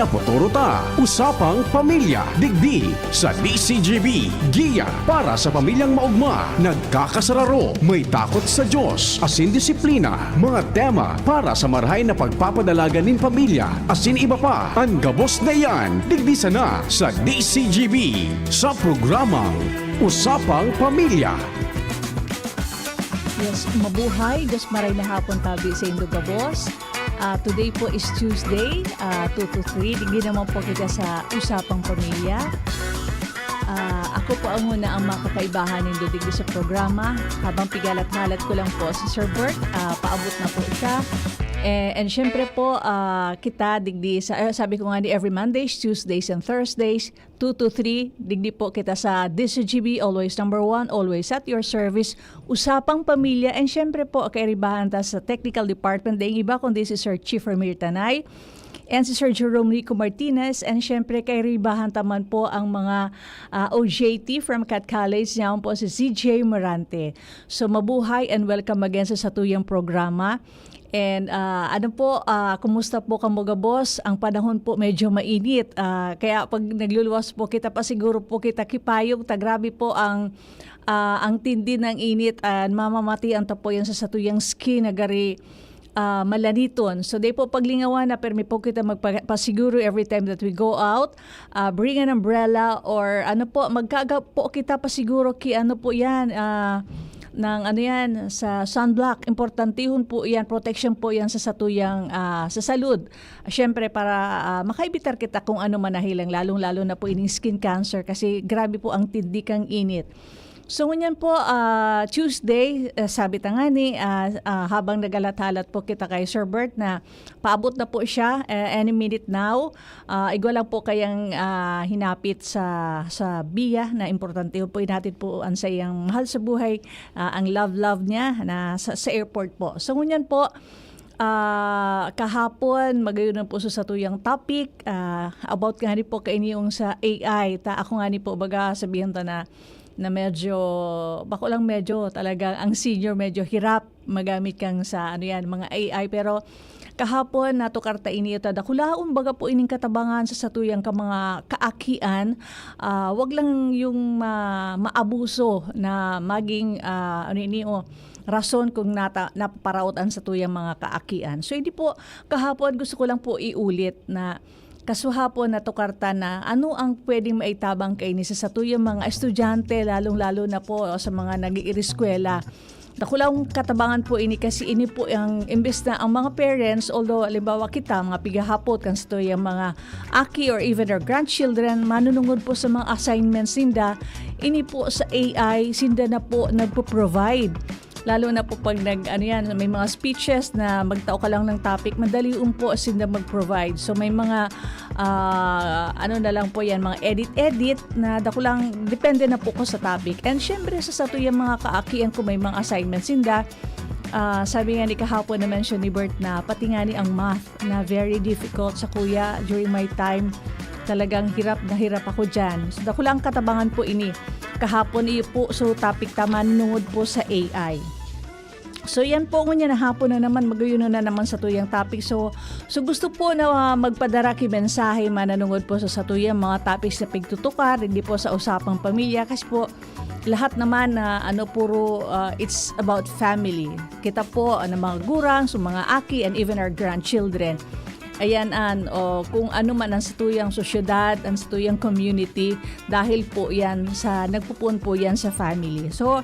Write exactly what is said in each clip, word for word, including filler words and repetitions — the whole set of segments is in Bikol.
Potoro ta, Usapang Pamilya, digdi sa D C G B. Giya para sa pamilyang maugma, nagkakasararo, may takot sa Diyos, asin disiplina, mga tema para sa marahay na pagpapadalagan nin pamilya, asin iba pa. An gabos na iyan, digdi sana sa D C G B, sa programang Usapang Pamilya. Yes, mabuhay. Diyos maray na hapon tabi sa indo gabos. Ah, today po is Tuesday, ah, two to three. Digdi naman po kita sa Usapang Pamilya. Ah, ako po ang una ang makakaibahan nindo digdi sa programa. Habang pigalat-halat ko lang po si Sir Bert, ah, paabot na po siya. Eh, and syempre po, ah, kita digdi sa, eh, sabi ko nga ni every Mondays, Tuesdays, and Thursdays, two to three, digdi po kita sa D C G B, always number one, always at your service. Usapang Pamilya, and syempre po, kairibahan ta sa technical department, daing iba kundi si Sir Chief Ramir Tanay and si Sir Jerome Rico Martinez, and syempre, kairibahan ta man po ang mga, ah, O J T from Cat College, yaon po si C J Morante. So, mabuhay and welcome again sa satuyang programa. And, ah, ano po, ah, kumusta po kamo gabos? Ang panahon po medyo mainit. Ah, kaya pag nagluluwas po kita, pasiguro po kita ki payong ta, grabe po ang, ah, ang tindi ng init. Ah, mamamatian ta po yan sa satuyang skin na gari, ah, malaniton. So, di po paglingawan na permi po kita magpa-, pasiguro every time that we go out. Ah, bring an umbrella or ano po, magkaga po kita pasiguro ki ano po yan, ah, ng ano yan, sa sunblock. Importantehon po yan, protection po yan sa satuyang, ah, sa salud. Siyempre, para, ah, makaibitar kita kung ano man na hilang, lalong-lalo na po ining skin cancer kasi grabe po ang tindi kang init. So, ngunyan po, ah, Tuesday, ah, sabi ta nga ni, ah, ah, habang naghalat-halat po kita kay Sir Bert na paabot na po siya, eh, any minute now. Ah, igwa lang po kayang, ah, hinapit sa, sa biya na importante po, inatid po ang sa iyang mahal sa buhay, ah, ang love-love niya na sa, sa airport po. So, ngunyan po, ah, kahapon, magayon na po sa satuyang topic, ah, about nga ni po kaini yung sa A I. Ta, ako nga ni po, baga sabihin ta na, na medyo, bako lang medyo, talagang ang senior medyo hirap magamit kang sa, ano yan, mga A I. Pero kahapon, natukar ta ini ta, dakulaon baga po ining katabangan sa satuyang ka mga kaakian. Ah, wag lang yung ma-, maabuso na maging, ah, ano ini, oh, rason kung nata-, napaparaot an satuyang mga kaakian. So, hindi po, kahapon gusto ko lang po iulit na kasuhapon natukar ta na ano ang pwedeng maitabang kaini sa satuyang mga estudyante, lalong-lalo na po sa mga nag-iireskwela. Dakulang katabangan po ini kasi ini po ang, imbes na ang mga parents, although halimbawa kita, mga pigahapot kan satuyang mga aki or even our grandchildren, manunungod po sa mga assignments ninda, ini po sa A I, sinda na po nagpo-provide. Lalo na po pag nag, ano yan, may mga speeches na magtao ka lang ng topic, madali po sinda mag-provide. So may mga, ah, ano na lang po yan, mga edit-edit na dakulang depende na po ko sa topic. And syempre sa satuyang mga kaakian kung may mga assignments sinda, ah, sabi nga ni kahapon na mention ni Bert na pati nga ni ang math na very difficult sa kuya during my time. Talagang hirap na hirap ako dyan. So, dakulang katabangan po ini. Kahapon iyo po, so topic ta manunungod po sa A I. So yan po ngunyan na hapon na naman, magayon na naman satuyang topic. So, so gusto po na, ah, magpadara ki mensahe mananungod po sa satuyang mga topics na pigtutukar, hindi po sa usapang pamilya. Kasi po, lahat naman na ano, puro, ah, it's about family. Kita po, ah, ng mga gurang, so mga aki, and even our grandchildren. Ayan, an, o, kung ano man ang satuyang sosyedad, ang satuyang community, dahil po yan sa, nagpupuon po yan sa family. So,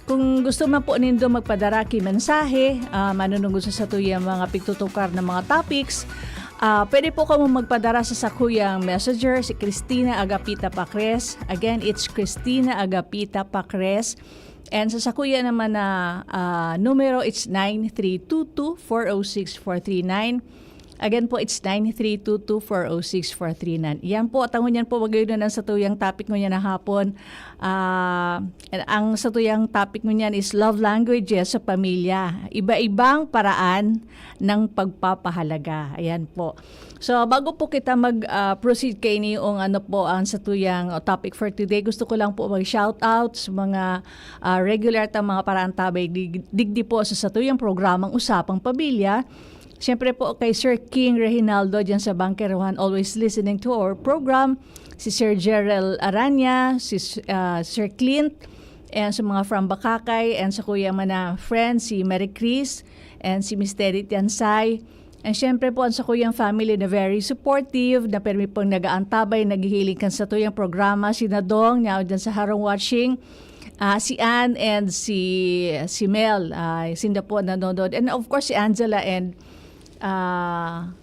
kung gusto man po nindo magpadara ki mensahe, ah, manunungod sa satuyang mga pigtutukar na mga topics, ah, pwede po kamo magpadara sa sakuyang messenger, si Christina Agapita Pacres. Again, it's Christina Agapita Pacres. And sa sakuya naman na, ah, numero, it's nine three two two, four oh six, four three nine. Again po, it's nine three two two, four oh six, four three nine. Yan po, at ang ngunyan po, magayon na satuyang topic ngunyan na hapon. Ah, ang satuyang topic ngunyan is love languages sa pamilya. Iba-ibang paraan ng pagpapahalaga. Ayan po. So, bago po kita mag, ah, proceed kaini yung ano po ang satuyang, ah, topic for today, gusto ko lang po mag-shout out sa mga, ah, regular ta mga paraantabay dig-, digdi po sa satuyang programang Usapang Pamilya. Siyempre po kay Sir King Reginaldo dyan sa Bunker One, always listening to our program. Si Sir Gerald Aranya, si S-, ah, Sir Clint, and sa mga from Bakakay, and sa kuya man na friend, si Mary Chris, and si Miss Teddy Tiansay. And siyempre po, ang sa kuyang family na very supportive, na permi pong nag-aantabay, naghihiling kan sa tuyang programa, si Nadong, niya dyan sa harong watching, ah, si Ann and si, si Mel, ah, sinda po nanonood. And of course, si Angela and, ah,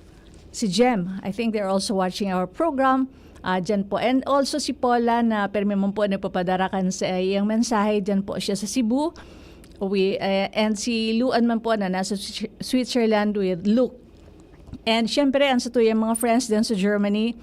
si Jem. I think they're also watching our program. Ah, dyan po. And also si Paula na permi man po nagpapadara kan sa iyang mensahe. Dyan po siya sa Cebu. We, eh, and si Luan man po na nasa Swi-, Switzerland with Luke. And syempre, ang sa tuyang mga friends dyan sa Germany,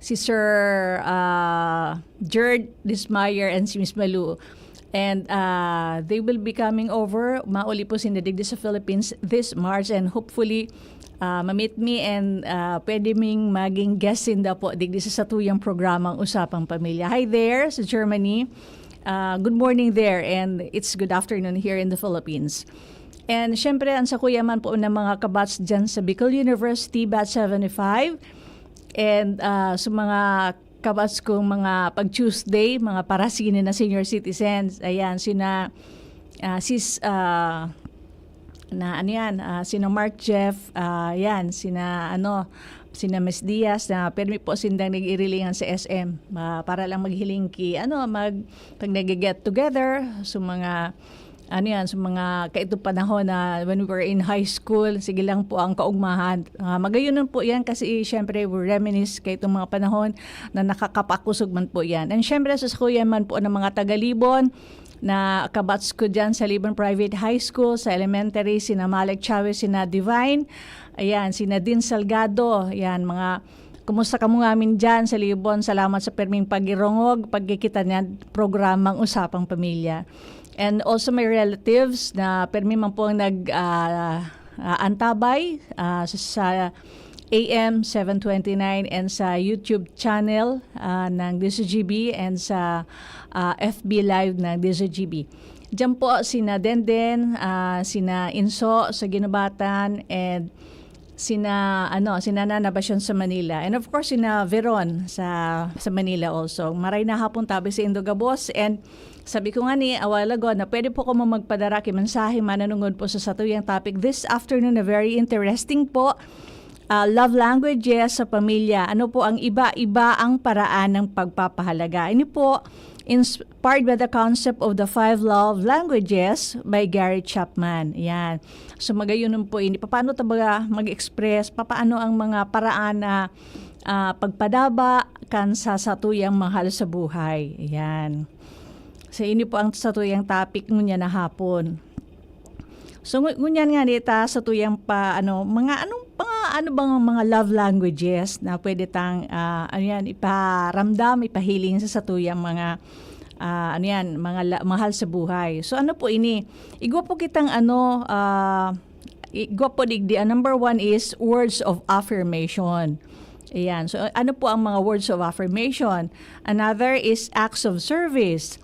si Sir, ah, Gerd Dismayer and si Miss Malu. And, ah, they will be coming over. Mauli po sinda digdi sa Philippines this March. And hopefully, ah, ma-meet me and, ah, pwede ming maging guest sinda po digdi sa satuyang programang Usapang Pamilya. Hi there sa Germany. Ah, good morning there, and it's good afternoon here in the Philippines. And syempre, ang sa kuya man po ng mga kabats dyan sa Bicol University, Batch seventy-five. And, ah, sa mga kabats kong mga pag-Tuesday, mga parasine na senior citizens. Ayan, sina, ah, sis, ah, na ano yan, ah, sina Mark Jeff, ah, yan, sina ano, sina Miss Diaz na permi po sindang nag-irilingan sa S M, ah, para lang maghiling ki, ano, mag, pag nag-get together, so mga, ano yan, sa mga kaitong panahon na when we were in high school, sige lang po ang kaugmahan. Ah, magayon po yan kasi syempre we reminisce kaitong mga panahon na nakakapakusog man po yan. And syempre sa kuya man po ng mga taga-Libon, na kabats ko dyan sa Libon Private High School, sa elementary, sina Malek Chavez, sina Divine, ayan, sina Din Salgado, ayan, mga, kumusta kamo ngamin dyan sa Libon? Salamat sa perming pagirongog, pagkikita niyan, programang Usapang Pamilya. And also my relatives na permi man po ang nag, ah, ah, antabay, ah, sa, sa A M seven twenty-nine and sa YouTube channel, ah, ng D Z G B and sa, ah, F B Live ng D Z G B. Diyan po sina Denden, ah, sina Inso sa Ginubatan, and sina, ano, sina Nana Basyon sa Manila. And of course, sina Veron sa, sa Manila also. Maray na hapon tabi sa Indo gabos. And sabi ko nga ni a while ago na pwede po kamo magpadara ki mensahe mananungod po sa satuyang topic this afternoon na very interesting po. Ah, love languages sa pamilya. Ano po ang iba-iba ang paraan ng pagpapahalaga? Ini po, inspired by the concept of the five love languages by Gary Chapman. Yan. So, magayon po ini. Paano ta baga mag-express? Papaano ang mga paraan na, ah, pagpadaba kan sa satuyang mahal sa buhay? Yan. So, ini po ang satuyang topic ngunyan na hapon. So, ngu-, ngunyan nga dita sa tuyang pa, ano, mga anong, mga ano bang mga love languages na pwede tang, ah, ano yan, iparamdam, ipahiling sa satuyang mga, ah, ano yan, mga la-, mahal sa buhay. So, ano po ini? Igwa po kitang, ano, ah, igwa po digdi. Ang number one is words of affirmation. Ayan. So, ano po ang mga words of affirmation? Another is acts of service.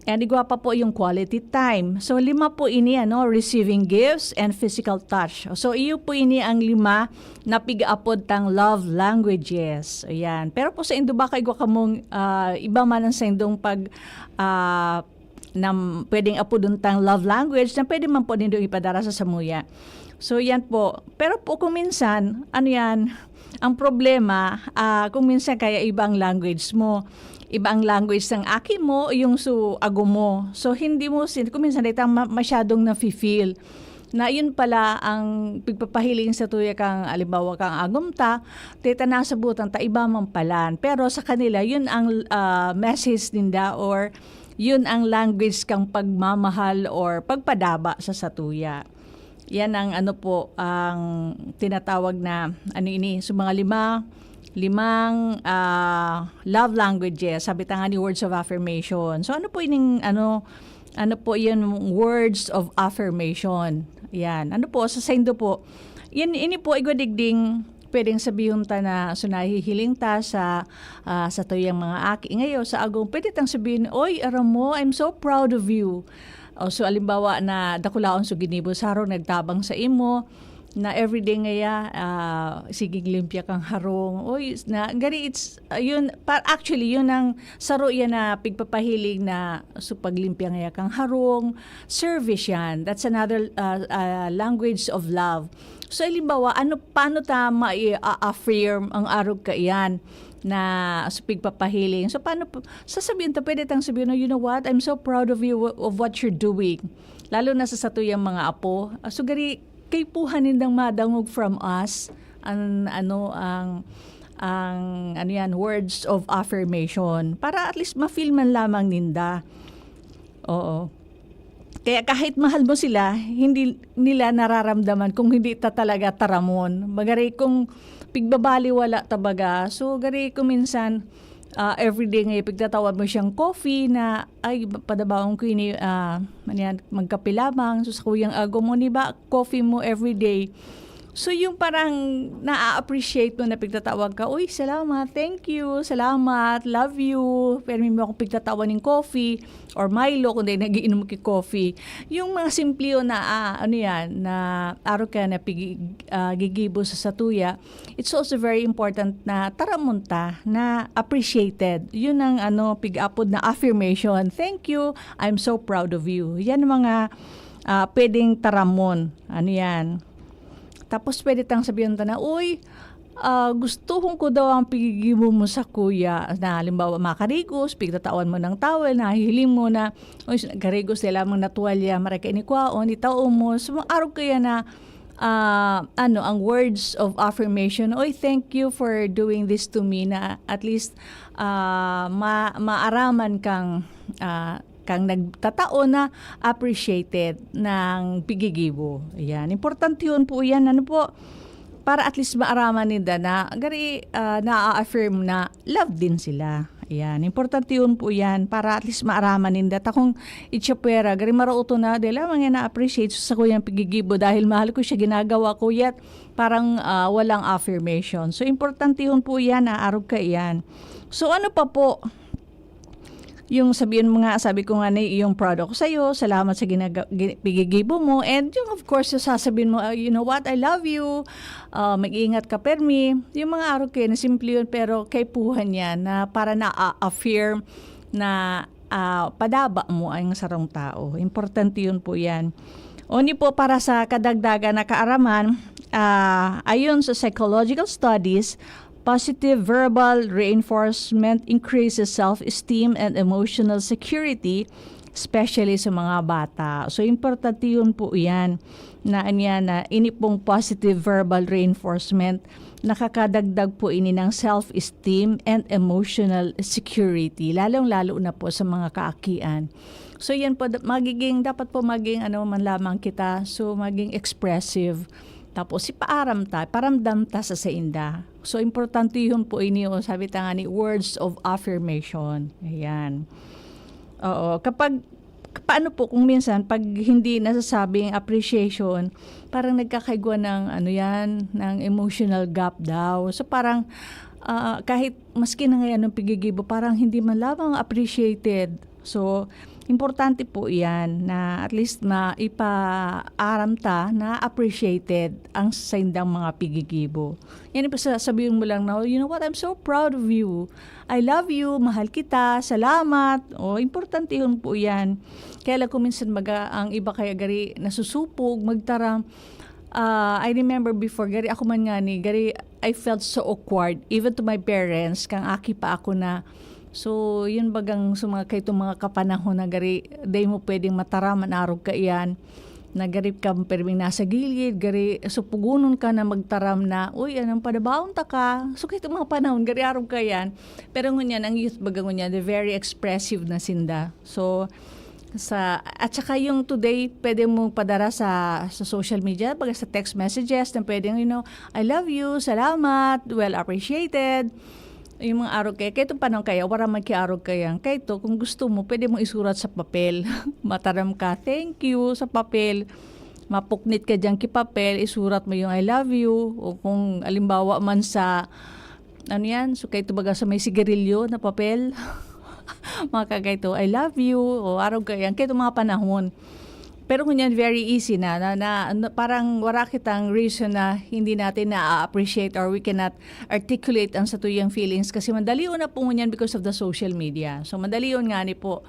And igwa pa po yung quality time. So, lima po ini, ano, receiving gifts and physical touch. So, iyo po ini ang lima na pig-apod tang love languages. Ayan. Pero po sa Indo, baka igwa kamong, ah, iba man ang sa Indong pag, ah, na pwedeng apodon tang love language na pwede man po nindong ipadara sa samuya. So, yan po. Pero po kung minsan, ano yan, ang problema, ah, kung minsan kaya iba ang language mo, iba ang language ng aki mo, yung su-, ago mo. So, hindi mo sin-, kung minsan dahil ma-, masyadong nafe-feel na yun pala ang pigpapahiling sa tuya kang, alimbawa, kang agom ta, teta nasabutan ta, iba man palan. Pero sa kanila, yun ang, ah, message ninda or yun ang language kang pagmamahal or pagpadaba sa satuya. Yan ang ano po, ang tinatawag na, ano ini, so mga lima, limang, ah, love languages, sabi ta nga ni words of affirmation. So ano po ining, ano, ano po yun, words of affirmation? Yan. Ano po, sa saindo po, yan, ini po, igwa digding, pwedeng sabihon ta na, so nahihiling ta sa, ah, sa tuyang mga aki. Ngayon, sa agong, pwede tang sabihin, "Oy, aram mo, I'm so proud of you." O, so, alimbawa na dakulaon so ginibo sa harong nagtabang sa imo, na everyday ngaya, ah, sige, limpya kang harong. Uy, na, gari, it's, ah, yun, pa, actually, yun ang saro yan na pigpapahiling na, so, paglimpya ngaya kang harong, service yan. That's another, ah, ah, language of love. So, halimbawa, ano, paano ta mai-affirm ang arog kaiyan na sa pigpapahiling? So, paano po, sasabihin ta, pwede tang sabihin, "Oh, you know what? I'm so proud of you, of what you're doing." Lalo na sa satuyang mga apo. Ah, so, gari, kaipuhan nindang madangog from us an, ano, ang, ang, ano yan, words of affirmation. Para at least ma-feel man lamang ninda. Oo. Kaya kahit mahal mo sila, hindi nila nararamdaman kung hindi ta talaga taramon. Magari kung pigbabaliwala ta baga. So, gari kung minsan, ah, everyday nga ipagtatawag mo siyang coffee na, "Ay, padabaon ko ini, ah, ano yan, magkape lamang." So, sa kuyang agom mo, ni ba, coffee mo everyday. So, yung parang na-appreciate mo na pigtatawag ka, "Uy, salamat, thank you, salamat, love you." Pero may mo akong pigtatawan ng coffee or Milo kung dahil nagiinom ki coffee. Yung mga simple yun na, ah, ano yan, na araw ka na pigi-, ah, gigibo sa satuya, it's also very important na taramon ta na appreciated. Yun ang ano, pig-apod na affirmation. "Thank you, I'm so proud of you." Yan ang mga, ah, pwedeng taramon. Ano yan? Tapos pwede tang sabihan ta na, "Uy, ah, gusto ko daw ang pigigibo mo sa kuya." Na halimbawa, makarigos, pigtatawan mo ng towel, nahihiling mo na, "Uy, karigos, dahil lamang na tuwalya, maray ka inikwaon, itao mo." So, arog kaya na, ah, ano, ang words of affirmation, "Uy, thank you for doing this to me," na at least, ah, ma-, maaraman kang, ah, kang nagtatao na appreciated ng pigigibo. Ayan. Importante yun po yan. Ano po? Para at least maaraman ninda na gari, ah, na-affirm na love din sila. Ayan. Importante yun po yan para at least maaraman ninda. Ta kung itsapwera, gari marauto na, dahil lamang yan na-appreciate sa kuyang pigigibo dahil mahal ko siya, ginagawa ko, yet parang, ah, walang affirmation. So, importante yun po yan, na arog ka iyan. So, ano pa po? Yung sabihin mo nga, sabi ko nga na, yung proud ako sa'yo, salamat sa ginaga-, gi-, pigigibo mo. And yung, of course, yung sasabihin mo, "Ah, you know what? I love you. Ah, mag-iingat ka, permi." Yung mga arog kayo na simple yun, pero kaipuhan yan na para na-affirm na, ah, padaba mo ang sarong tao. Importante yun po yan. Only po para sa kadagdagan na kaaraman, ah, ayon sa psychological studies, positive verbal reinforcement increases self-esteem and emotional security, especially sa mga bata. So, importante yun po yan, na, ano yan, na ini pong positive verbal reinforcement, nakakadagdag po ini ng self-esteem and emotional security, lalong-lalo na po sa mga kaakian. So, yan po, da-, magiging, dapat po maging, ano man lamang kita, so, maging expressive. Tapos, ipaaram ta, paramdam ta sa sainda. So, importante yun po ini, o sabi ta nga ni, words of affirmation. Ayan. Oo, kapag, paano po kung minsan, pag hindi nasasabing appreciation, parang nagkakaigwa ng, ano yan, ng emotional gap daw. So, parang, ah, kahit maski na ngayon ang pigigibo, parang hindi man lamang appreciated. So, importante po iyan na at least maipaaram ta na appreciated ang saindang mga pigigibo. Yan yung sasabihin mo lang na, "You know what? I'm so proud of you. I love you. Mahal kita. Salamat." O, importante yun po yan. Kaya lang kung minsan baga, ang iba kaya gari nasusupog, magtaram. Ah, I remember before, gari ako man nga ni, gari I felt so awkward, even to my parents, kang aki pa ako na. So, yun bagang sa mga, kaitong mga kapanahon na gari, dai mo pwedeng mataram, manarog ka iyan. Na gari ka pirming nasa gilid, gari supugunon ka na magtaram na, "Uy, anong padabaon ta ka?" So, kaitong mga panahon, gari arog ka iyan. Pero ngunyan, ang youth baga ngunyan, they're very expressive na sinda. So, sa, at saka yung today, pwede mo padara sa, sa social media, baga sa text messages, na pwedeng, you know, "I love you, salamat, well appreciated." Yung mga arog kaya, kaitong panahon kaya, wala man kiarog kaya. Kaito, kung gusto mo, pwede mong isurat sa papel. Mataram ka, "Thank you," sa papel. Mapuknit ka dyan ki papel, isurat mo yung "I love you." O kung alimbawa man sa, ano yan, so kaito baga sa may sigarilyo na papel. Mga kagaito, "I love you." O arog kaya, kaito mga panahon. Pero ngunyan, very easy na, na, na, na parang wala kitang reason na hindi natin na-appreciate or we cannot articulate ang satuyang feelings kasi madali na po ngunyan because of the social media. So, madali nga ni po.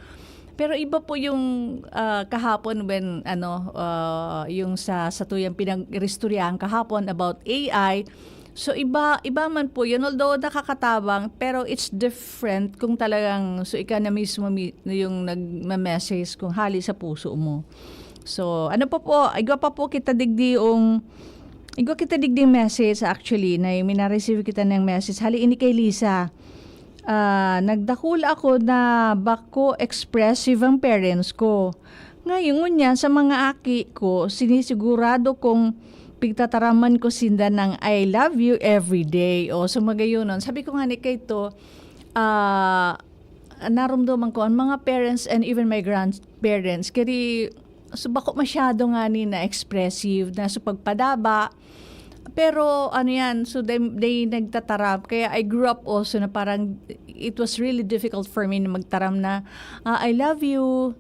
Pero iba po yung, ah, kahapon when, ano, ah, yung sa, sa tuyang pinag-iristoryahan kahapon about A I. So, iba, iba man po yun. Although nakakatabang, pero it's different kung talagang, so, ika na mismo mi-, yung nagme-message kung hali sa puso mo. So, ano pa po, igwa pa po kita digdi yung, igwa kita digdi yung message actually, na yung minareceive kita ng message. Hali ini kay Lisa. Ah, nagdakula ako na bako expressive ang parents ko. Ngayon, ngunyan, sa mga aki ko, sinisigurado kong pigtataraman ko sinda ng "I love you" every day. O, so magayonon. Sabi ko nga ni Kay to, ah, narumduman ko, ang mga parents and even my grandparents, kiri, so bako masyado nga ni na expressive na sa pagpadaba. Pero ano yan, so they, they nagtataram. Kaya I grew up also na parang it was really difficult for me na magtaram na, ah, "I love you,"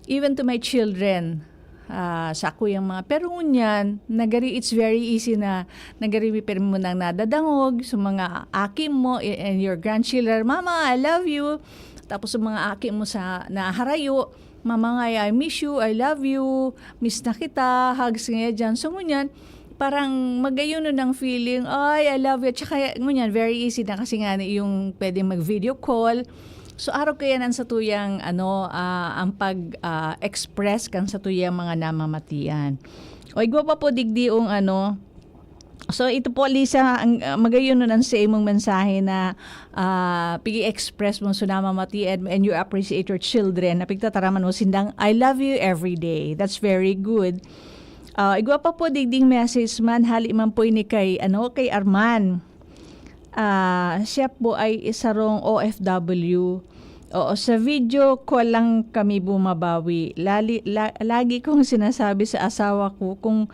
even to my children. Ah, sa akuyang mga, pero ngunyan, nagari, it's very easy na, nagari mi pirmi mo nang nadadangog sa mga aki mo, eh, and your grandchildren, "Mama, I love you." Tapos sa mga aki mo sa naharayo, "Mama nga, I miss you, I love you, miss na kita, hugs nga dyan." So, ngunyan, parang magayon nun ang feeling, "Ay, I love you." Tsaka, ngunyan, very easy na kasi nga yung pwedeng mag-video call. So, arog kaya nan sa tuyang, ano, ah, ang pag, ah, express kan sa tuyang mga namamatian. O, igwa pa po, digdi, yung ano, so, ito po, Lisa, ang, ah, magayon nun ang sa imong mensahe na, ah, pigi-express mo sa namamatian and you appreciate your children na pigtataraman mo sindang, "I love you" every day. That's very good. Ah, igwa pa po, digding message man, hali man po ini kay, ano, kay Arman. Ah, siya po ay isarong O F W. Oo, sa video call lang kami bumabawi. Lali-, la-, lagi kong sinasabi sa asawa ko kung,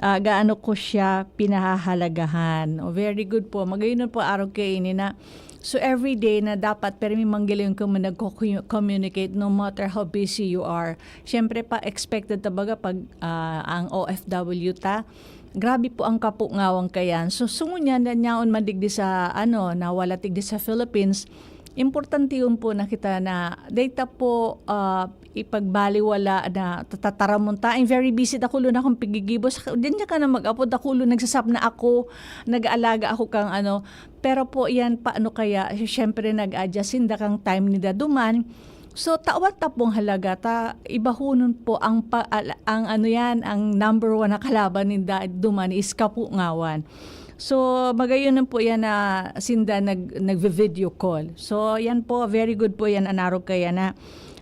ah, gaano ko siya pinahahalagahan. O, very good po. Magayon po, arog kaini na. So, every day na dapat permi manggaling kami nagko-communicate no matter how busy you are. Siyempre pa, expected talaga pag, ah, ang O F W ta. Grabe po ang kapungawan kayan. So, sungon niya na niyaon man digdi sa, ano, nawala digdi sa Philippines, importante yun po na kita na data po, ah, ipagbaliwala na tatataramon ta. I'm very busy, dakulo na akong pigigibo. Sa, din niya ka na mag-apo, dakulo nagsasap na ako, nag-aalaga ako kang ano. Pero po yan, paano kaya? Siyempre, nag-adjust sinda kang time ni daduman. So, tawan ta pong halaga ta, ibahonon po ang pa-, al-, ang ano yan, ang number one na kalaban ninda duman is kapungawan. So, magayon po yan na sinda nag-, nagvi-video call. So, yan po, very good po yan, anarog kaya na,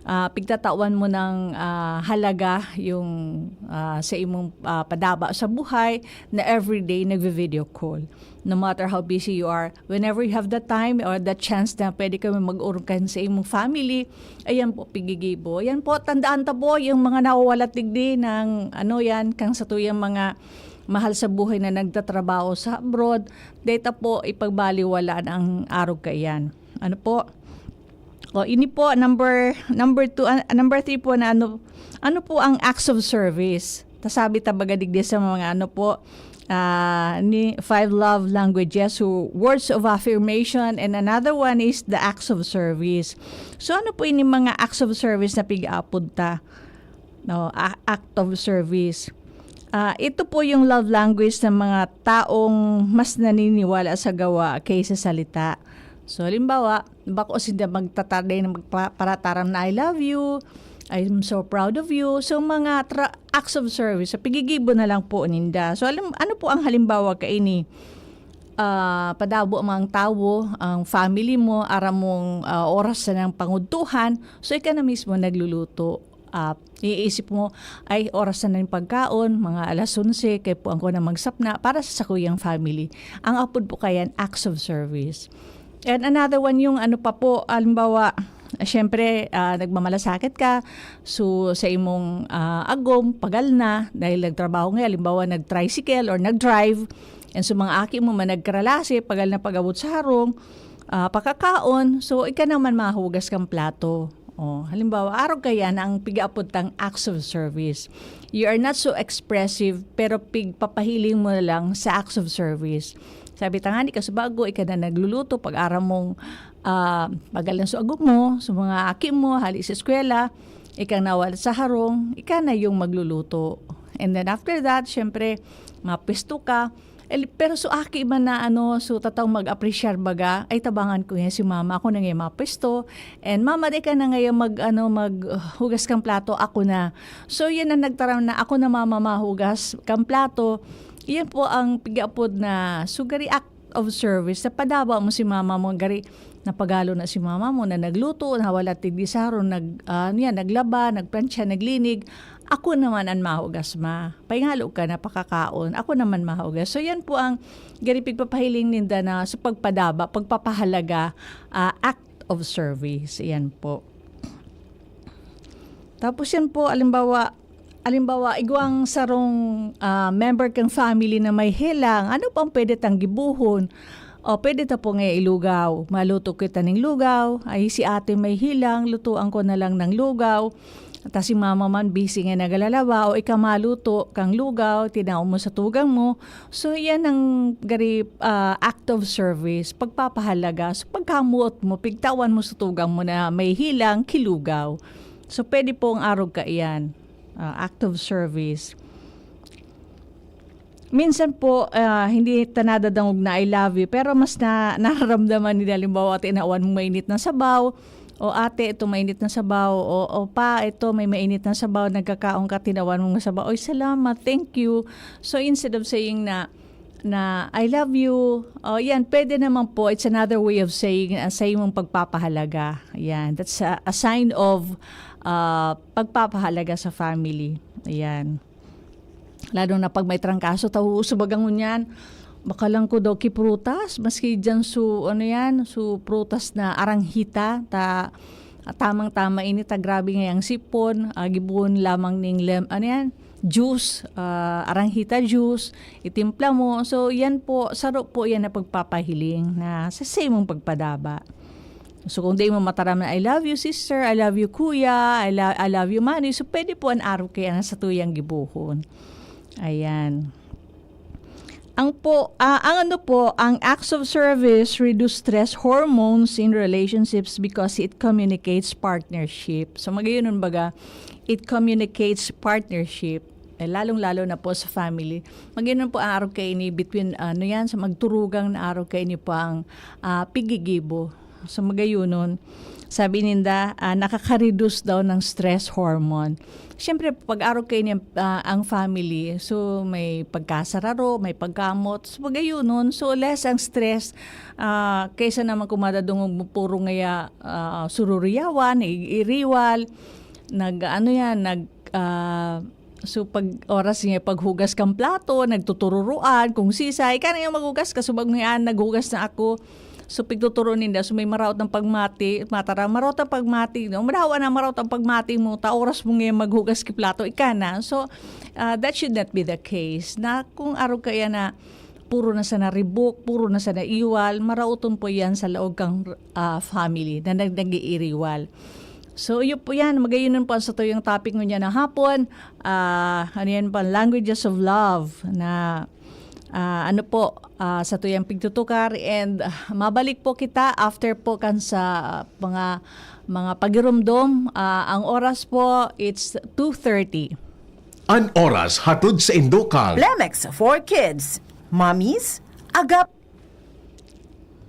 ah, pigtatawan mo ng, ah, halaga yung, ah, sa imong, ah, padaba sa buhay na everyday nagvi-video call. No matter how busy you are, whenever you have the time or the chance na pwede kami mag-urong kan sa imong family, ayan po, pigigibo. Yan po, tandaan ta po, yung mga nawawalat digdi ng, ano yan, kang satuyang mga mahal sa buhay na nagtatrabaho sa abroad, data po, ipagbaliwala ang arog kaiyan. Ano po? O, ini po, number, number two, ah, number three po na ano, ano po ang acts of service? Tasabi ta baga digdi sa mga ano po, ah, ni five love languages, so words of affirmation, and another one is the acts of service. So, ano po ini mga acts of service na pig-aapod ta? No, a-, act of service. Ah, ito po yung love language ng mga taong mas naniniwala sa gawa kaysa salita. So, halimbawa, bako sinda magtataday na magpa-, parataram na, "I love you, I'm so proud of you." So, mga tra-, acts of service, so, pigigibo na lang po ninda. So, alam, ano po ang halimbawa kaini? Ah, padabo ang mga tawo, ang family mo, aram mong, ah, oras na ng pangudtuhan, so, ika na mismo nagluluto. Ah, iisip mo, "Ay, oras na ng pagkaon, mga alas onse, kaya po ako na magsapna para sa sakuyang family." Ang apod po kayan, acts of service. And another one, yung ano pa po, halimbawa, syempre, ah, nagmamalasakit ka, so sa imong, ah, agom, pagal na, dahil nagtrabaho nga, halimbawa, nag-tricycle or nag-drive, and so mga aki mo man nagkaralasi, pagal na pag-abot sa harong, ah, pakakaon, so ika naman mahugas kang plato. Oh, halimbawa, arog kaya na ang pigaapod tang acts of service. You are not so expressive, pero pigpapahiling mo na lang sa acts of service. Sabi ta nga, di ka subago, ika na nagluluto, pag aram mong ah, pagalan sa agom mo, sa mga aki mo, hali sa eskwela, ika na wala sa harong, ika na yung magluluto. And then after that, syempre, mapisto ka. El, pero so aki man na ano, so tataw mag-apresyar baga, ay tabangan ko yan si mama, ako na ngayon mapisto. And mama, di ka na ngayon mag, ano, mag, uh, hugas kang plato, ako na. So yan ang nagtaram na ako na mama mahugas kang plato. Yan po ang pigaapod na sugari act of service. Sa padaba mo si mama mo, gari, napagalo na si mama mo na nagluto, na wala tigdi sa harong, nag, ah, ano yan, naglaba, nagplantsa, naglinig. Ako naman ang mahugas, ma. Paingalo ka na pakakaon. Ako naman mahugas. So, yan po ang gari pigpapahiling ninda na sa pagpadaba, pagpapahalaga, ah, act of service. Yan po. Tapos yan po, alimbawa, alimbawa, igwang sarong, ah, member kang family na may helang, ano pang pwede tang gibohon? O, pwede ta po nga ilugaw. Maluto kita ning lugaw. Ay, si ate may helang, lutuan ko na lang ng lugaw. Ta si mama man busy nga nagalalawa, o ika maluto kang lugaw, tinaw mo sa tugang mo. So, yan ang gari, ah, act of service, pagpapahalaga. So, pagkamuot mo, pigtawan mo sa tugang mo na may helang, kilugaw. So, pwede pong arog ka iyan. Ah, act of service. Minsan po, ah, hindi ta nadadangog na "I love you," pero mas na, nararamdaman nila, halimbawa, tinawan mong mainit na sabaw, "O ate, ito mainit na sabaw," o, "O pa, ito may mainit na sabaw," nagkakaon ka, tinawan mong sabaw, "Oy, salamat, thank you." So, instead of saying na, na, "I love you," o yan, pwede naman po, it's another way of saying, ah, saying mong pagpapahalaga. Yan, that's a, a sign of, ah, pagpapahalaga sa family. Ayan. Lalo na pag may trangkaso, tahuso baga ngunyan. Baka lang ko daw ki prutas, maski dyan su, ano yan, su prutas na aranghita, ta, tamang-tama ini, ta grabe nga yang sipon, ah, gibohon lamang ning lem, ano yan, juice, ah, aranghita juice, itimpla mo. So, yan po, saro po yan na pagpapahiling na sa samong pagpadaba. So, kung di mo mataram na, "I love you, sister. I love you, kuya. I, lo- I love you, manoy." So, pwede po an arog kaya na sa tuyang gibohon. Ayan. Ang po, ah, ang ano po, ang acts of service reduce stress hormones in relationships because it communicates partnership. So, magayon baga, it communicates partnership. Eh, lalong-lalo na po sa family. Magayon po ang arog kaini between, ano yan, sa magturugang na arog kaini po ang, ah, pigigibo. So, magayunon, sabi ninda, ah, nakaka-reduce daw ng stress hormone. Siyempre, pag arog kaini ang, ah, ang family, so may pagkasararo, may pagkamot. So, magayunon, so less ang stress, ah, kaysa naman kung madadungog mo puro ngaya, ah, sururiyawan, ig-iriwal, nag, ano yan, nag, ah, so pag oras niya paghugas kang plato, nagtutururuan, kung sisay, ika na yung maghugas, kasubag mo yan, naghugas na ako. So pigtuturo ninda, so may maraot ng pagmati, matara, maraot ang pagmati, no? Marawa na maraot ang pagmati mo, ta oras mo ngayon maghugas ki plato, ika na. So, ah, that should not be the case. Na kung arog kaya na puro na sana ribok, puro na sana iwal, maraoton po yan sa laog kang, ah, family na nag-, nag-iiriwal. So, yun po yan. Magayon po ang satuyang topic ngunyan na hapon. Ah, ano yan pa? Languages of love na, ah, ano po, ah, satuyang pigtutukar. And, ah, mabalik po kita after po kan sa mga, mga pagirumdom. Ah, ang oras po, it's two thirty. An oras hatod sa Indokang. Plemex for Kids. Mommies, agap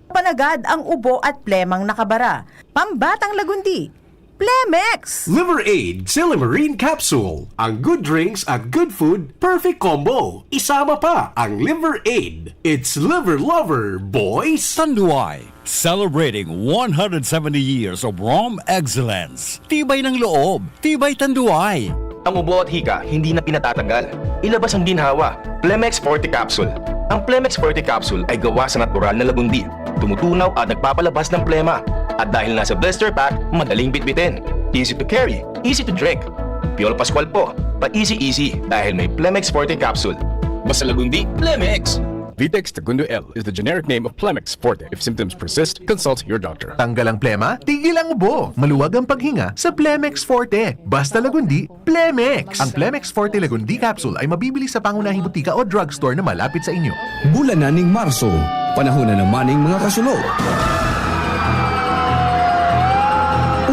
panagad ang ubo at plemang nakabara. Pambatang lagundi. Plemex! Liver Aid Silimarine Capsule. Ang good drinks at good food, perfect combo. Isama pa ang Liver Aid. It's Liver Lover, boys! Tanduay, celebrating one hundred seventy years of rum excellence. Tibay ng loob, tibay Tanduay. Ang ubo at hika, hindi na pinatatagal. Ilabas ang ginhawa. Plemex Forte Capsule. Ang Plemex Forte Capsule ay gawa sa natural na lagundi. Tumutunaw at nagpapalabas ng plema. At dahil nasa blister pack, madaling bitbitin. Easy to carry, easy to drink. Piolo Pascual po, pa-easy-easy dahil may Plemex Forte Capsule. Basta lagundi, Plemex! Vitex Segundo L is the generic name of Plemex Forte. If symptoms persist, consult your doctor. Tanggal ang plema, tigil ang ubo. Maluwag ang paghinga sa Plemex Forte. Basta Lagundi, Plemex! Ang Plemex Forte Lagundi Capsule ay mabibili sa pangunahing butika o drugstore na malapit sa inyo. Bulan na ning Marso, panahon na naman ning mga kasulo.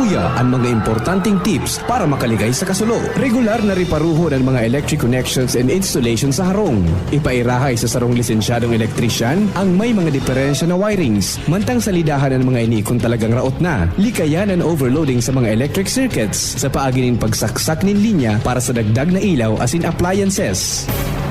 Uya, ang mga importanteng tips para makaligay sa kasulo. Regular na reparuhon ang mga electric connections and installation sa harong. Ipairahay sa sarong lisensyadong elektrisyan ang may mga diferensya na wirings. Mantang salidahan ang mga ini kun talagang raot na. Likayan ang overloading sa mga electric circuits sa paagi nin pagsaksak nin linya para sa dagdag na ilaw asin appliances.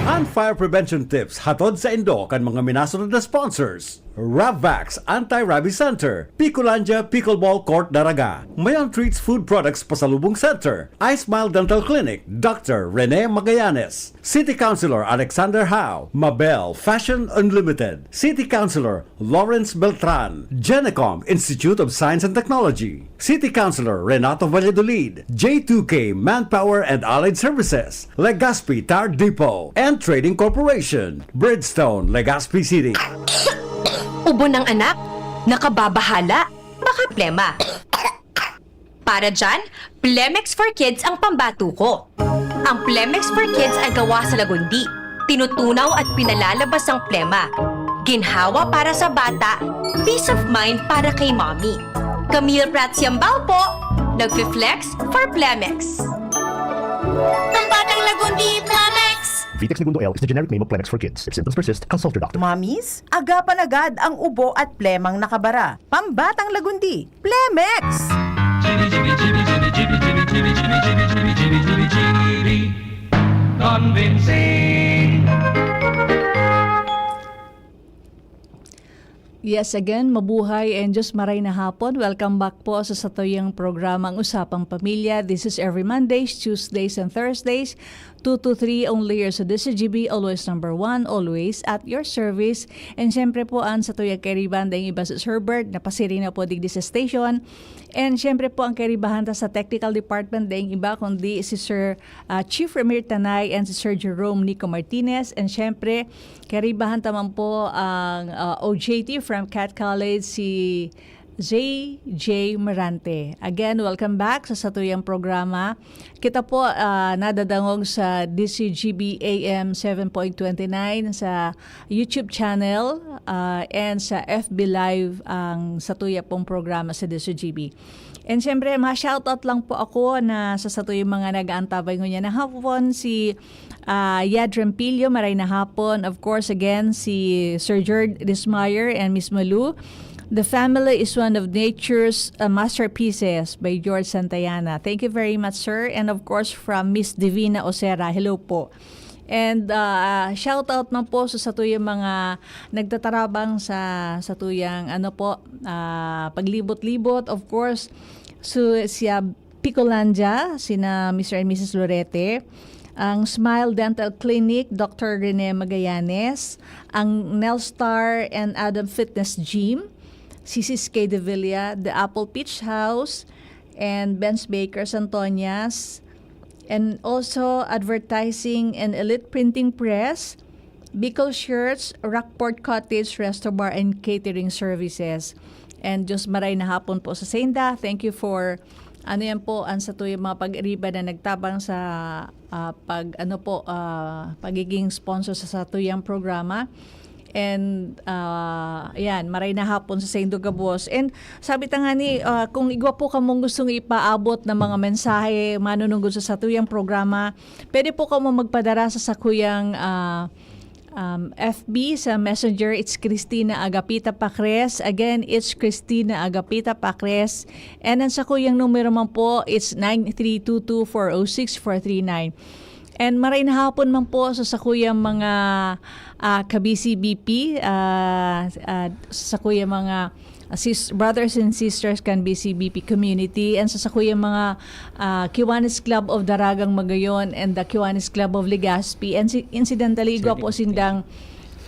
An fire prevention tips hatod sa indo kan mga minasunod na sponsors: Ravvax Anti-Rabies Center, Picolandia Pickleball Court Daraga, Mayon Treats Food Products Pasalubong Center, iSmile Dental Clinic, Doctor Rene Magallanes, City Councilor Alexander Hao, Mabel Fashion Unlimited, City Councilor Lawrence Beltran, Genecom Institute of Science and Technology, City Councilor Renato Valladolid, J two K Manpower and Allied Services, Legazpi Tire Depot and Trading Corporation, Bridgestone, Legazpi City. Ubo ng anak? Nakababahala? Baka plema? Para dyan, Plemex for Kids ang pambato ko. Ang Plemex for Kids ay gawa sa Lagundi. Tinutunaw at pinalalabas ang plema. Ginhawa para sa bata, peace of mind para kay mommy. Camille Prats Yambao po, nagfi-flex for Plemex. Pambatang Lagundi, Plemex! Vitex Segundo L is the generic name of Plemex for Kids. If symptoms persist, consult your doctor. Mommies, agapan agad ang ubo at plemang nakabara. Pambatang Lagundi, Plemex! Convincing. Yes, again, mabuhay and Diyos maray na hapon. Welcome back po sa satuyang programang Usapang Pamilya. This is every Mondays, Tuesdays, and Thursdays, two to three, only here sa D C G B, always number one, always at your service. And syempre po, ang satuyang kairiban, daing iba si Sir Bert, napasiring na po digdi sa station. And syempre po, ang kairibahan ta sa technical department, daing iba kundi si Sir ah, Chief Ramir Tanay and si Sir Jerome Nico Martinez. And syempre, kairibahan ta man po ang ah, O J T from Cat College, si J J Marante. Again, welcome back sa satuyang programa. Kita po, ah, nadadangog sa D C G B A M seven point twenty nine sa YouTube channel, ah, and sa F B Live ang satuya pong programa sa D C G B. And syempre, ma-shoutout lang po ako na sa satuyang mga nag-aantabay ngunyan na hapon, si ah, Yad Rempilio, maray na hapon. Of course, again, si Sir George Dismeyer and Miss Malu. The Family is one of nature's uh, masterpieces by George Santayana. Thank you very much, sir. And of course, from Miss Divina Osera, hello po. And uh, shout out man po sa satuyang mga nagtatarabang sa satuyang ano po, ah, paglibot-libot. Of course, so siya Picolandia, sina Mister and Missus Lorete, ang Smile Dental Clinic, Doctor Rene Magallanes, ang Nelstar and Adam Fitness Gym, si Sis Kay De Villa, The Apple Peach House, and Ben's Bakers Antonias, and also advertising and Elite Printing Press, Bicol Shirts, Rockport Cottage Resto Bar and Catering Services. And Diyos maray na hapon po sa Senda. Thank you for, ano yan po, ang satuyang mga pag-iriba na nagtabang sa ah, pag, ano po, ah, pagiging sponsor sa satuyang programa. And, ah, yan, maray na hapon sa saindo gabos. And sabi ta nga ni, ah, kung igwa po kamong gustong ipaabot na mga mensahe, manunungod sa satuyang programa, pwede po kamo magpadara sa sakuyang, ah, um, F B, sa Messenger, it's Christina Agapita Pacres. Again, it's Christina Agapita Pacres. And ang sakuyang numero man po, it's nine three two two four oh six four three nine. And maray na hapon man po sa sakuyang mga ah, ka-B C B P, ah, ah, sa sakuyang mga ah, sis, brothers and sisters kan B C B P community, and sa sakuyang mga ah, Kiwanis Club of Daragang Magayon and the Kiwanis Club of Legazpi. And si, incidentally, igwa po sindang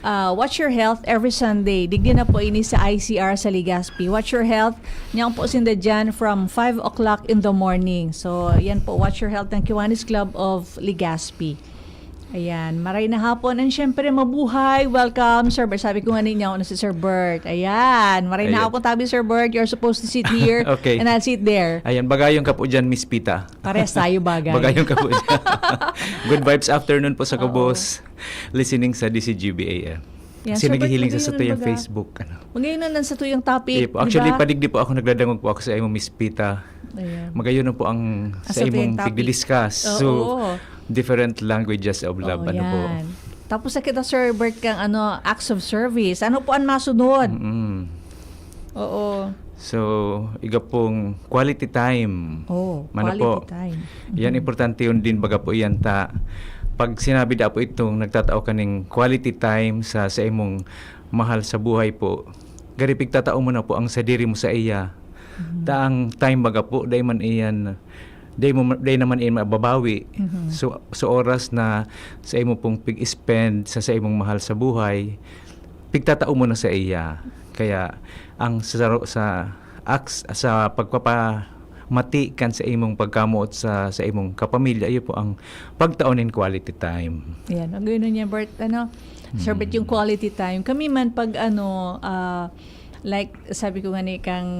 ah, Watch Your Health every Sunday. Digdi na po ini sa I C R sa Legazpi. Watch Your Health, niyan po sinda dyan from five o'clock in the morning. So, yan po, Watch Your Health ng Kiwanis Club of Legazpi. Ayan, maray na hapon. And syempre, mabuhay. Welcome, Sir Bert. Sabi ko nga ninyo, ano si Sir Bert. Ayan, maray na Ayan. hapon tabi, Sir Bert. You're supposed to sit here Okay. and I'll sit there. Ayan, bagayon ka po dyan, Miss Pita. Pares tayo bagay. Bagayon ka po dyan. Good vibes afternoon po sa Oo. Kabos. Listening sa D C G B A M. Yan, Kasi Sir Bert, naghihiling sa magayon satuyang baga. Facebook. Ano. Magayon na lang sa tuyang topic, Iya po. di Actually, ba? padigdi po ako, nagdadangog po ako sa imo, Miss Pita. Ayan. Magayon na po ang Ah, sa sa imong tuyang topic. pigdi-discuss. Oo. So, different languages of love. Oo, Ano po? yan. Tapos sa kita, Sir Bert, kang ano, acts of service. Ano po ang masunod? Mm-mm. Oo. So, iga pong quality time. Oh, Mano quality po? time. Yan, Mhm. importante yun din, baga po yan ta. Pag sinabi da po itong nagtatao kaning quality time sa, sa imong mahal sa buhay po, gari pigtatao mo na po ang sadiri mo sa iya. Mhm. Ta ang time baga po, dai man iyan, dai mo ma-, dai naman iyan mababawi. Mhm. So, sa oras na sa imo pong pig-spend sa, sa imong mahal sa buhay, pigtatao mo na sa iya. Kaya ang sa, sa acts, sa pagpapamati kan sa imong pagkamoot sa, sa imong kapamilya, iyo po ang pagtao nin quality time. Yan. Ang gano'n niya, Bert, ano, Sir Bert, yung Mm. quality time. Kami man pag ano, ah, like, sabi ko nga ni kang,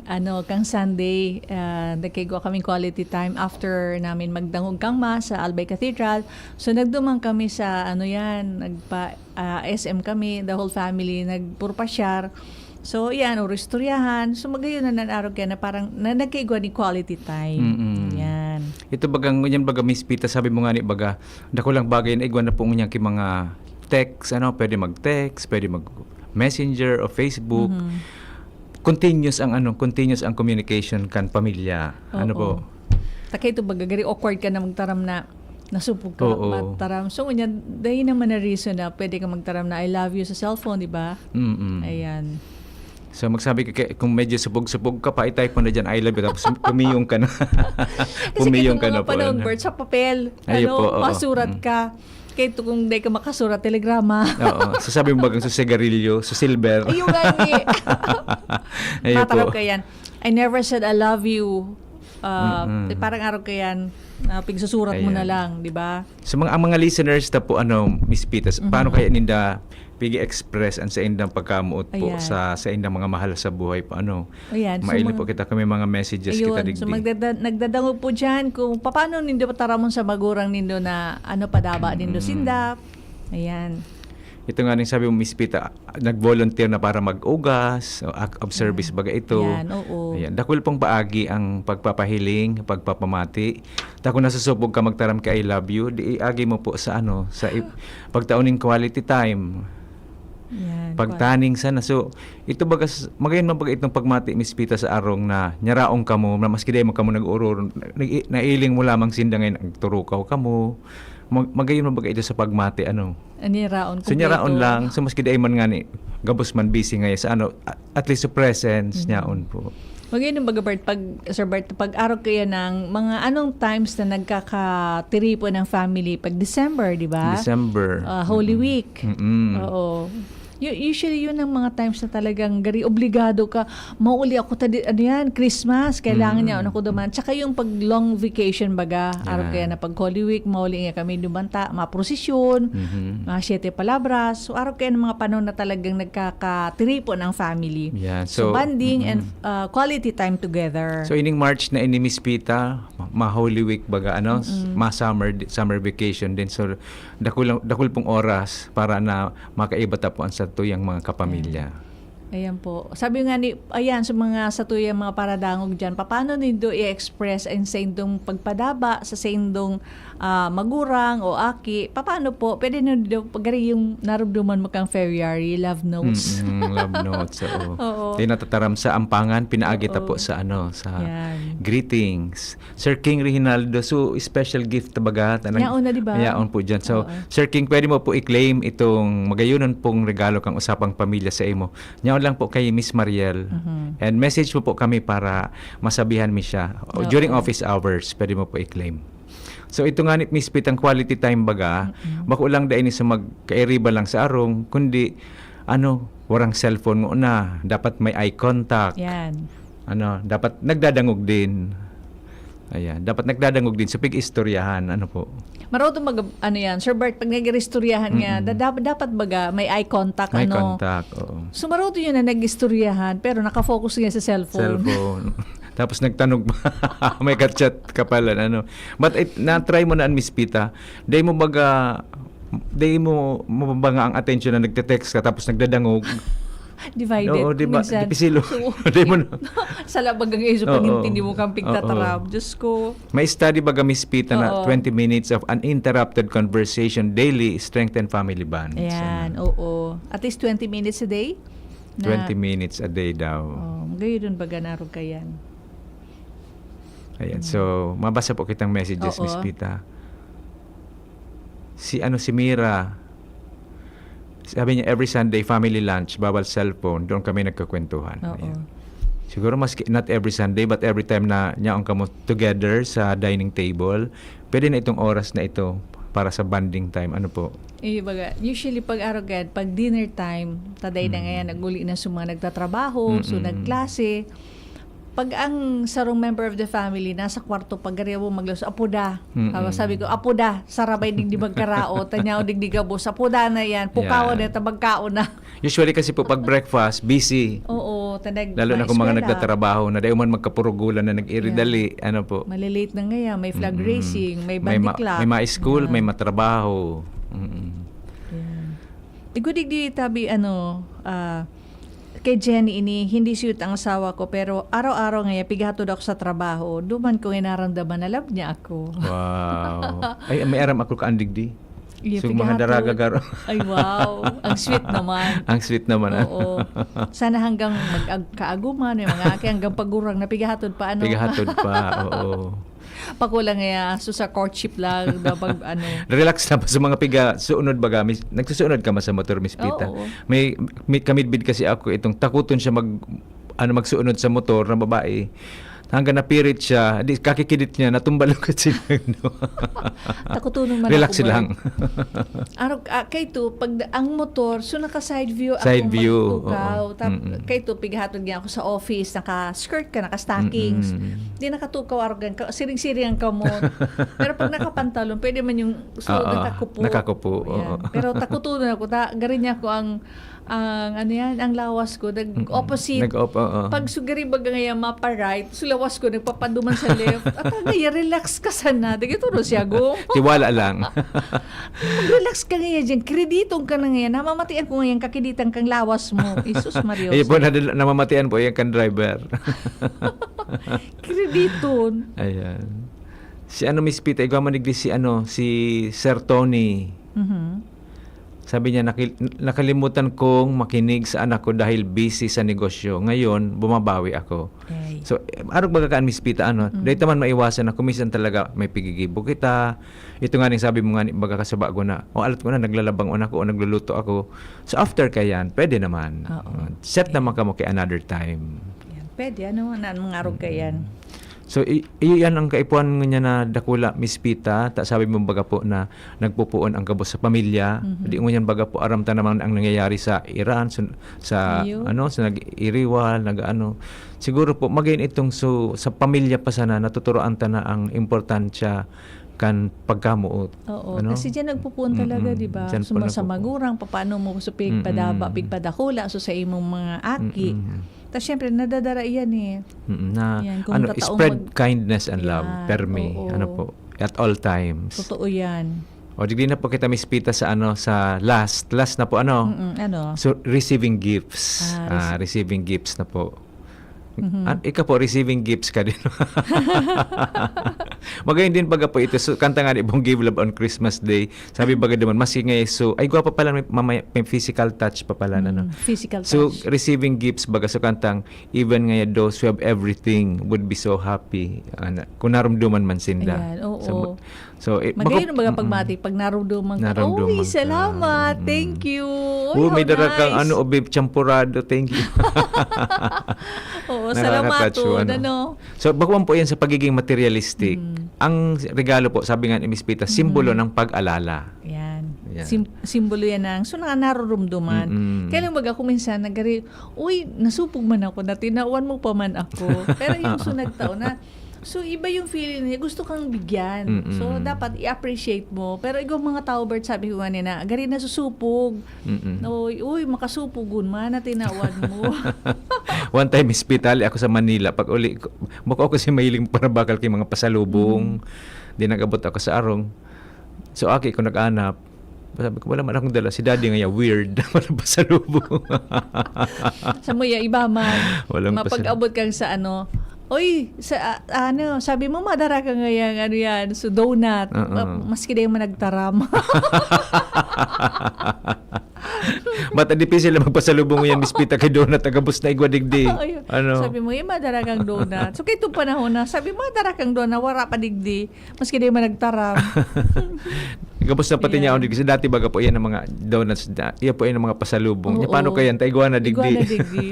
ano, kang Sunday, ah, nagkaigwa kaming quality time after namin magdangog kang Mass sa Albay Cathedral. So, nagduman kami sa, ano yan, nagpa, ah, S M kami, the whole family, nagpurpasyar. So, yan, or istoryahan. So, magayon na nanarog yan na parang na, nagkaigwa ni quality time. Mm-mm. Yan. Ito bagang, yan baga, Miss Pita, sabi mo nga ni baga, dakulang bagay na igwa na po ngunyan ki mga text, ano, pwede mag-text, pwede mag-messenger o Facebook. Mhm. Continuous ang, ano, continuous ang communication kan pamilya. Ano Oo. po? Taka ito baga, gari awkward ka na magtaram na nasupog ka, Oo. magtaram. So, ngunyan, dahil naman na reason na pwede ka magtaram na "I love you" sa cellphone, di ba? Mm-mm. Ayan. So, magsabi ka, kaya kung medyo supog-supog ka pa, i-type mo na dyan, "I love you," tapos pumiyong ka na. Kasi Pumiyong kaya ka mga na po, panahon, ano. Bert, sa papel, Ayun ano, po, oo. pasurat Mm. ka. Kaya ito kung di ka makasurat, telegrama. Oo. So, sabi mo bagang sa sigarilyo, sa silver. Ayun nga ni. Ayun Matarap po. ka yan. "I never said I love you." Ah, Mm-mm. eh, parang araw ka yan, ah, pigsusurat mo na Ayan. lang, di ba? So, mga, ang mga listeners ta po, ano, Miss Pita, s-, paano Mhm. kaya ninda pig-express ang saindang pagkamoot po Ayan. sa, saindang mga mahal sa buhay po, ano? Ayan. So, Maili mga po kita kami mga messages Ayun. kita digdi. So, magdada-, nagdadangog po dyan kung paano nindo pataramon sa magurang nindo na ano, padaba nindo Mm. sinda. Ayan. Ito nga ning sabi mo, Miss Pita, nag-volunteer na para mag-ugas, o act of service Mm. baga ito. Yan, oo. Ayan. Dakul pong paagi ang pagpapahiling, pagpapamati. Ta kung nasusubog ka magtaram ka "I love you", di iagi mo po sa ano, sa i-, pagtao nin quality time. Yan, Pagtaning sana. So, ito baga s-, magayon man baga itong pagmati, Miss Pita, sa arong na nyaraon kamo, na maski dai man kamo nag-oror, nag-, nailing mo lamang sinda ngayon, nagturukaw kamo. Mag-, magayon man baga ito sa pagmati, ano? Nyaraon So, nyaraon kumpleto. lang. So, maski dai man nga ni, gabos man busy ngayon sa ano, a-, at least sa presence, Mhm. nyaon po. Magayon baga, Bert, pag, Sir Bert, pag araw kaya ng mga anong times na nagkakatiripon ng family? Pag December, di ba? December. Ah, Holy Mm-mm. Week. Mm-mm. Oo. U-, usually, yun ang mga times na talagang gari, obligado ka. Mauli ako, tadi-, ano yan, Christmas, kailangan Mm. niya, ano ko duman. Tsaka yung pag long vacation, baga, araw Yan. kaya na pag Holy Week, mauli nga kami dumanta, mga prosesyon, Mhm. mga Siete Palabras. So, araw kaya ng mga panahon na talagang nagkakatiripon ang family. Yan. So, So, bonding and, mm-mm. uh, quality time together. So, ining March na ini, Miss Pita, ma-, ma-Holy Week, baga, ano, s-, Mm-mm. ma-summer di-, summer vacation din. So, dakul, dakul pong oras para na makaiba ta po ang satuyang mga kapamilya. Ayan. Ayan po. Sabi nga ni, ayan, sa mga satuyang mga paradangog dyan, paano nindo i-express ang saindong pagpadaba sa saindong, ah, magurang o aki? Paano po? Pwede nindo, pag yung narumduman mo kang February, love notes. Mm-mm, love notes, oo. Oo. Di natataram sa ampangan, pinaagi ta po Oo. sa ano, sa Yan. greetings. Sir King Reginaldo, so special gift, baga, tanang Yaon na, di ba? Yaon po dyan. So, Oo. Sir King, pwede mo po i-claim itong magayonon pong regalo kang usapang pamilya sa imo. Yaon lang po kay Miss Mariel. Mhm. And message mo po kami para masabihan mi siya. O, Oo. during office hours, pwede mo po i-claim. So, ito nga ni Miss Pit, ang quality time, baga, Mm-mm. bako lang dai ni sa magkairiba lang sa arong, kundi, ano, warang cellphone mo na. Dapat may eye contact. Yan. Ano, dapat nagdadangog din. Ayan, dapat nagdadangog din sa pig-istoryahan, ano po? Maroto mag, ano yan, Sir Bert, pag nag-iristoryahan nga, Mm-mm. da- dap- dapat baga may eye contact, May ano? Contact, oo. So, maroto yun na nag-istoryahan, pero nakafocus nga sa cellphone. Cellphone. Tapos nagtanog pa. May ka-chat ka pala, ano. But it, na-try mo na an Miss Pita. Dahil mo baga, dahil mo mababa nga ang attention na nagte-text ka tapos nagdadangog. Divided. Oo, di ba? Minsan. Dipisiloy. So, Di mo na- sa labag ang iso, Oo. pag hindi mo kang Oo. pigtatarab. Diyos ko. May study baga, Miss Pita, na Oo. twenty minutes of uninterrupted conversation daily strengthen family bonds. Ayan, Ano? Oo. At least twenty minutes a day? Na- Twenty minutes a day daw. Oh, gayon dun baga narog ka yan. Ayan. Mm. So, mabasa po kitang messages, Oo. Miss Pita. Si ano, si Mira, sabi niya, "Every Sunday, family lunch, bawal cellphone, doon kami nagkakwentuhan." Oo. Ayan. Siguro maski, not every Sunday, but every time na nyaon kamo together sa dining table, pwede na itong oras na ito para sa bonding time. Ano po? Eh, baga, usually pag araw gad, pag dinner time, taday na Mm. ngayon, nag-uli na sa mga nagtatrabaho, so Mm-mm. nagklase. Pag ang sarong member of the family nasa kwarto, pag gariyaw mo maglaso, "Apo da." Mm-mm. Ah, sabi ko, "Apo da, sarabay digdi magkarao, tanyaw digdi gabos, apo da na yan, pukaw Yan. na, tabagkaon na." Usually kasi po pag breakfast, busy. Oo, tanag Lalo na kung mga maeskwela. Nagtatrabaho na, dahil man magkapurugulan na nag-iridali, ano po. Malilate na ngayon, may flag Mm-mm. raising, may May ma- bandikla. may mga school, Yan. May matrabaho. Mm-mm. Yan. Igo digdi tabi, ano, ah, kay Jenny ini, hindi sweet ang asawa ko, pero araw-araw ngayon, pigahatod ako sa trabaho. Duman ko inaramdaman na love niya ako. Wow. Ay, may aram ako kaan digdi. Iya, So, mga pigahatod. daraga garo. Ay, wow. Ang sweet naman. Ang sweet naman, ah. Oo. Sana hanggang mag-, kaaguman, may mga aki hanggang pagurang na pigahatod pa, ano? Pigahatod pa, oo. Pakulang nga, so sa courtship lang, na pag, ano. Relax na pa sa mga piga, suunod baga, mis-, nagsusuunod ka ma sa motor, Miss Pita? Oo. May, may kamidbid kasi ako itong takuton siya mag, ano, magsuunod sa motor na babae. Hanggang napirit siya, di, kakikidit niya, natumbalog ka sila. Takutunon man Relax ako, Bert. lang. Arog, ah, kay to, pag da- ang motor, so naka-side view ako Side view, magtukaw. oo. Tap-, Mm-mm. Kay to, pigahatod niya ako sa office, naka-skirt ka, naka-stockings. Mm-mm. Di nakatukaw, arog, ka, siring-siring ang kamot. Pero pag nakapantalon, pwede man yung so, Oo, nakakupo. nakakupo, Yan. Oo. Pero takutunan ako, ta, gari niya ako ang, ang, ano yan, ang lawas ko, Mm-mm. nag-opposite. Nag-op-, oo. Pag sugari baga ngayon, mapa-right, so lawas ko, nagpapaduman sa left. At ang ngayon, relax ka sana. Dagito ro siya, go. Tiwala lang. Mag-relax ka ngayon dyan. Kreditong ka na ngayon. Namamatian ko ngayon, kakiditang kang lawas mo. Isus Maria. Ayun po, nadala, namamatian po yung kan driver. Krediton. Ayan. Si ano, Miss Pita, igwa man digdi si ano, si Sir Tony. Mhm. Sabi niya, "Nakil-, nakalimutan kong makinig sa anak ko dahil busy sa negosyo. Ngayon, bumabawi ako." Ay. So, eh, arog baga kaan, Miss Pita, ano, Mm. dahil taman maiwasan na, kung minsan talaga may pigigibo kita. Ito nga ning sabi mo nga, ni-, baga kasaba ko na, o alat ko na, naglalabang on ako, o nagluluto ako. So, after ka yan, pwede naman. Oo. Uh, set naman ka mo kay another time. Yan. Pwede, ano, na, mga arog ka yan. So, i-, iyo yan ang kaipuhan niya na dakula, Miss Pita. Ta, sabi mo baga po na nagpupuon ang gabos sa pamilya. Mhm. Di ngunyan baga po aram ta naman ang nangyayari sa Iran, sa, sa, Iyo. ano, sa nag-iriwal, nag-ano. Siguro po, magayon itong so, sa pamilya pa sana, natuturoan ta na ang importansya kan pagkamuot. Oo, Ano? kasi dyan nagpupuon talaga, Mm-mm. di ba? Dyan So, po sa nagpupuon. Magurang, papaano mo gusto pigpadaba, Mm-mm. pigpadakula, so sa imong mga aki. Mm-mm. Tapos, syempre, nadadara iyan eh. Mm-mm. Na, Yan, kung ano, tataong spread mag- kindness and love, Yan, permi, oo. Ano po, at all times. Totoo yan. O, digdi na po kita, Miss Pita, sa ano, sa last. Last na po, ano? Mm-mm, ano? So, receiving gifts. Ah, Ah, receiving gifts na po. Mhm. Ah, ika po, receiving gifts ka din. Magayon din baga po ito. So, kanta nga ni Bong Give Love on Christmas Day. Sabi baga naman, maski nga so, ay, gwapa pala, may, mamaya, may physical touch pa pala, ano? Mm, physical So, touch. Receiving gifts baga, so kantang, "Even nga those who have everything would be so happy." Ana, kung narumduman man sinda. Ayan, oo. So, so, eh, Magayon bako- baga mm-mm. Pagmati, pag narumduman ka. Narumduman Uy, ka. salamat. Mm. Thank you. Uy, Oh, how may dara kang nice. Ano, o beef champurado. Thank you. Oo, Nakaka-touch salamat po, po, ano. Ano? So, bakuan po yan sa pagiging materialistic. Mm. Ang regalo po, sabi nga ni Miss Pita, simbolo Mm. ng pag-alala. Yan. Yan. Sim- simbolo yan ng, so, na narurumduman. Mm-mm. Kaya lang baga ako minsan, nagari, "Uy, nasupog man ako, natinawan mo pa man ako." Pero yung so nagtao na, So, iba yung feeling niya. Gusto kang bigyan. So, Mm-mm. dapat i-appreciate mo. Pero igwang mga tao, Bert, sabi ko nga nina, gari na susupog. Mm-mm. Uy, uy, makasupogon man na tinawan mo. One time, Miss Pita, hali ako sa Manila. Pag uli ko, bako ako si mahiling panabakal kay mga pasalubong. Mm. Di nag-abot ako sa arong. So, aki ko nag-anap. Sabi ko, "Wala man akong dala." Si daddy nga, weird. Walang pasalubong. Sa muya, iba man. Walang pasal- Mapag-abot kang sa ano, "Oy, sa, ah, ano, sabi mo, madara ka ngayang, ano yan, so donut." Oo. Ma-, maski na yung managtaram. Bata, difícil na magpasalubong yan, Miss Pita, kay donut, agabos na igwa digdi. Ayun. Ano? Sabi mo, "Eh, madara kang donut." So, kay itong panahon na, sabi mo, "Madara kang donut, wara pa digdi." Maski di man nagtaram. Gabos na pati niya, Yeah. Kasi dati baga po, yan ang mga donuts na, yan po, yan ang mga pasalubong. Oo. Paano kaya? Ta igwa na digdi. Igwa na digdi.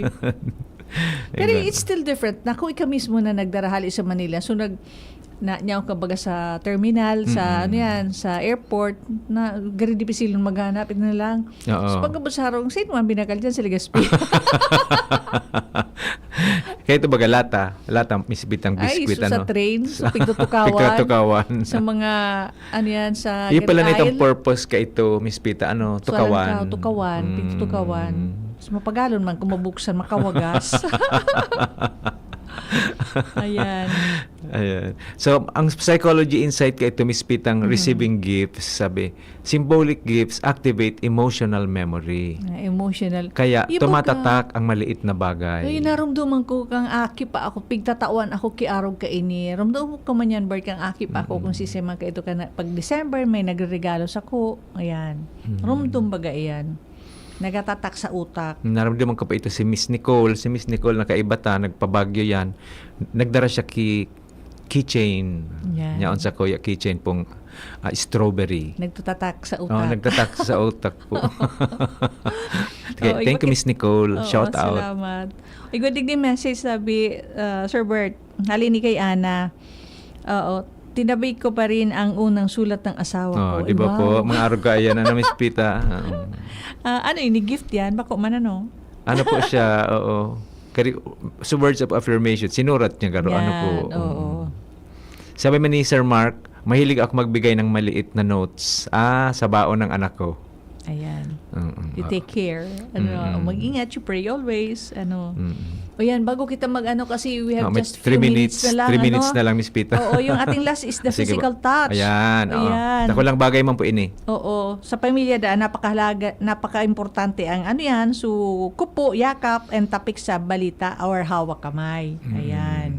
Pero Igwa. It's still different na kung ikaw mismo na nagdarahali sa Manila. So, nag-, na, niya, kumbaga, sa terminal, sa, Mm-mm. ano yan, sa airport, na gari dipisil maghanap, ito na lang. Oo. So, pagkabot sa harong, sino man binakal dyan sa Legazpi? Kaya ito baga lata. Lata, Miss Pitang Ay, biskwit, so sa ano? Train, so pigtutukawan. Pigtutukawan. Sa mga, ano yan, sa Yung pala Green nitong Isle? Purpose ka ito, Miss Pita, ano, So, alam tukawan. Ka, tukawan, Mm. Pigtutukawan. So, mapagalon man, kung mabuksan, makawagas. Ayan. Ayan. So, ang psychology insight ka ito, Miss Pitang, Mm. receiving gifts, sabi, symbolic gifts activate emotional memory. Ah, emotional. Kaya Iba tumatatak ka. Ang maliit na bagay. Ay, narumduman ko kang aki pa ako, pigtatawan ako ki arog kaini. Rumduman ko man yan, Bert, kang aki pa ako, Mm. kung sisay man ka ito ka na, pag December, may nagregalo sa ko. Ayan. Mm. Rumdum baga iyan. Nagatatak sa utak. Naramdaman ko pa ito si Miss Nicole. Si Miss Nicole, nakaiba ta, nagpabagyo yan. Nagdara siya ki keychain. Yan. Yaon sa kuya keychain pong, ah, strawberry. Nagtatatak sa Oh, utak. nagtatak sa utak po. Okay, Oh, thank you, iba Miss Nicole. Oo, Shout out. salamat. Igwa digdi message sabi, ah, Sir Bert, hali ni kay Ana. Oo, tinabi ko pa rin ang unang sulat ng asawa Oh, ko. di ba po? Wow. Mga arog ka yan, ano, Miss Pita? Oo. Ah, ano ini? Gift yan? Bako man, ano? Ano po siya? Oo. Kari-, so words of affirmation, sinurat niya garo, ano po? Yan, oo. Mm. Sabi man ni Sir Mark, "Mahilig ako magbigay ng maliit na notes, ah, sa baon ng anak ko." Ayan. Mm, You ah. take care. Ano, Mm. mag-ingat, you pray always. Ano. Mm. O yan, bago kita mag-ano, kasi we have Ah, may just three few minutes, minutes na lang, three minutes ano? na lang, Miss Pita. Oo, yung ating last is the Sige po. physical touch. Ayan, oo. Ayan. Dakulang bagay man po ini. Oo. Sa pamilya daan, napakahalaga, napaka-importante ang ano yan. So, kupo, yakap, and tapik sa balita or hawak kamay. Mm. Ayan.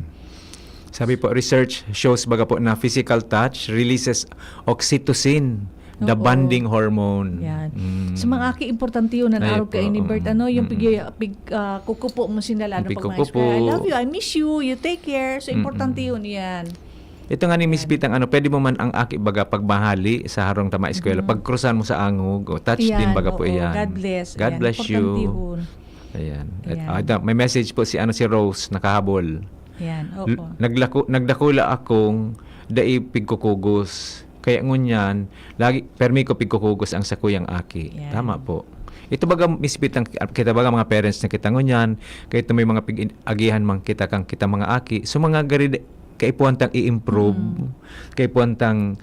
Sabi po, research shows baga po na physical touch releases oxytocin, the Oo. bonding hormone. Yan. Mm. Sa mga aki, importante yun, ang Ay arog po, kaini, Bert, mm, ano, yung mm. pig-, pig-, ah, kukupo mo sinda, lalo Yung pag mga pigkukupo. eskwela, "I love you, I miss you, you take care." So, importante Mm-mm. yun, yan. Ito nga ni Miss Yan. Pitang, ano, pwede mo man ang aki baga pagmahali sa harong tama eskwela, Mm-hmm. pagkrusan mo sa angog, o touch Yan, din baga po oo, iyan. God bless. God Ayan, bless you. importante yun. Ayan. At, Ayan. ah, da-, may message po si, ano, si Rose, nakahabol. Yan, oo. L-, naglaku-, nagdakula akong dai pigkukugos. Kaya ngunyan, lagi, permi ko pigkukugos ang sakuyang aki. Yan. Tama po. Ito baga, Miss Pitang, kita baga mga parents na kita ngunyan, kahit na may mga pig-agihan man kita kang kita mga aki. So, mga gari, kaipuhan tang i-improve, Mm. kaipuhan tang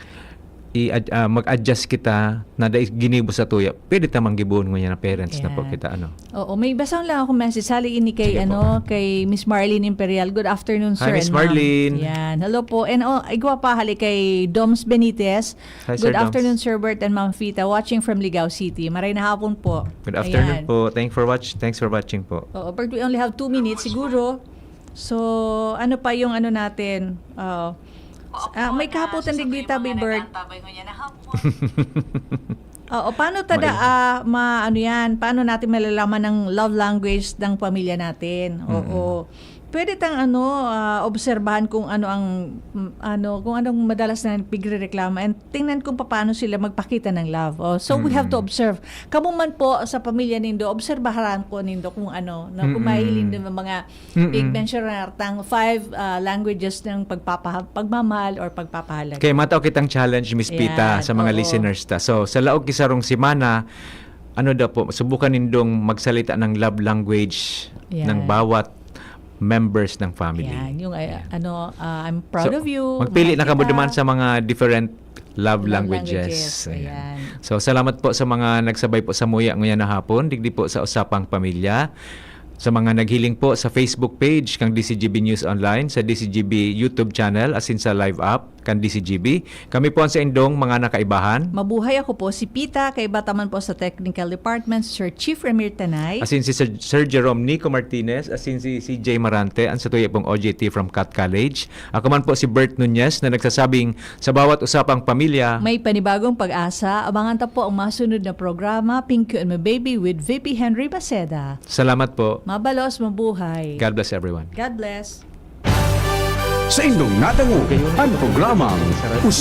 i-ad-, ah, mag-adjust kita na dai ginibo sa tuya. Pwede ta manggibohon ngunyan na parents na po Yan. kita, ano. Oo, may basahon lang ako message. Hali ini kay, Sige po. ano, kay Miss Marlene Imperial. Good afternoon, Hi, sir Miss and ma'am. Marlene. Yan. Hello po. And, oh, igwa pa, hali kay Doms Benitez. Hi, Good Sir Doms. afternoon, Sir Bert and Ma'am Fita. Watching from Ligao City. Maray na hapon po. Good afternoon Ayan. po. Thank for watch-, thanks for watching po. Oo, but we only have two minutes siguro. So, ano pa yung ano natin? Oo. Ah, may kahapotan digdi tabi, Bert. Oo, paano tada, May ah, ma-, ano yan? Paano natin malalaman ang love language ng pamilya natin? Mm-mm. Oo. Pwede tang ano, ah, obserbahan kung ano ang, mm, ano, kung anong madalas na pigrereklamo and tingnan kung paano sila magpakita ng love. Oh, so we have to Mm-mm. observe. Kamo man po sa pamilya nindo, obserbahan ko nindo kung ano, no, kung Mm-mm. mahilig din ng mga Mm-mm. pig-mention na tang five, ah, languages ng pagpapaha-, pagmamahal or pagpapahalaga. Kaya matao kitang challenge, Miss Pita, Yan, sa mga oo. listeners ta. So, sa laog ki sarong semana, ano daw po, subukan nindong magsalita ng love language Yan. ng bawat members ng family. Yan, yung, ay, Yan. ano, ah, I'm proud So, of you. Magpili na Mahal kamo kita. Duman sa mga different love Love languages. languages, Ayan. Ayan. So, salamat po sa mga nagsabay po sa muya ngayon na hapon, digdi po sa Usapang Pamilya. Sa mga naghiling po sa Facebook page kang D C G B News Online, sa D C G B YouTube channel, asin sa live app kan D C G B. Kami po ang sa indong mga nakaibahan. Mabuhay ako po si Pita, kaiba taman po sa technical department, Sir Chief Ramir Tanay. Asin si Sir, Sir Jerome Nico Martinez, asin si C J Marante, ang sa tuya pong O J T from Cat College. Ako man po si Bert Nunez na nagsasabing, sa bawat usapang pamilya, May panibagong pag-asa. Abangan ta po ang masunod na programa, Pink You and My Baby with V P Henry Maceda. Salamat po. Mabalos, mabuhay. God bless everyone. God bless. Sa indong nadangog, ang programang Usapang